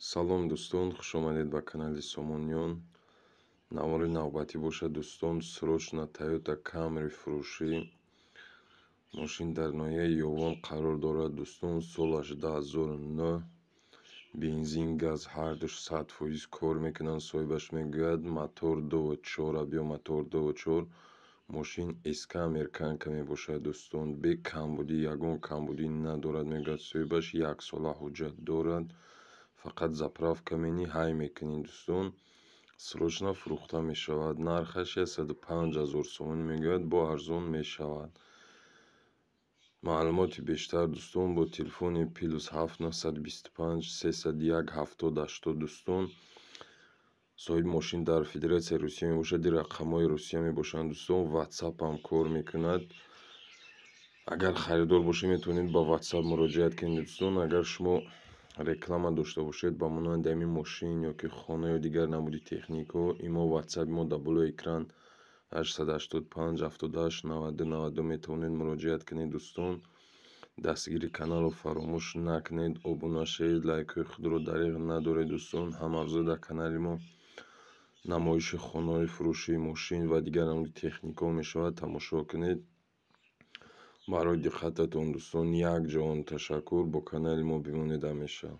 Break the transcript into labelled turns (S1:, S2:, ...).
S1: Салом, дӯстон, хушомадед ба канали Сомониён. Навори навбатӣ бошад, дӯстон, срочно Тойота Камри фурӯшӣ. Мошин дар ноҳияи Ёвон қарор дорад, дӯстон. Солаш 2009, бензин, газ ҳардуш 100% кор мекунанд, соҳибаш мегӯяд. Мотор 2.4, объём мотор 2.4. Мошин СК американка мебошад, дӯстон. Бе камбудӣ, ягон камбудӣ надорад, мегӯяд соҳибаш. Яксола ҳуҷҷат дорад, фақат заправка мени, ҳай мекунед, дӯстон. Срочно фурӯхта мешавад. Нархаш 105 000 сомонӣ мегӯяд, бо арзон мешавад. Маълумоти бештар, дӯстон, бо телефони +7 925 301 70 80. Дӯстон, соҳиби мошин дар Федератсияи Русия мебошад, ин рақамҳои Русия мебошанд, дӯстон. Ватсап ҳам кор мекунад. Агар харидор бошед, метавонед ба Ватсап муроҷиат кунед, дӯстон. Агар шумо реклама дошта бошед ба монанди ҳамин мошин ё ки хона ё дигар намуди техникаҳо, имо Ватсаби мо дар болои экран 885 78 92 92, метавонед муроҷиат кунед, дӯстон. Дастгири каналро фаромӯш накунед, обуна шавед, лайкҳои худро дареғ надоред, дӯстон. Ҳамавзӯъ дар канали мо намоиши хонаҳои фурӯшии мошин ва дигар намуди техникаҳо мешавад, тамошо кунед. Барои диққататон, дӯстон, як ҷаҳон ташаккур. Бо канали мо бимонед ҳамеша.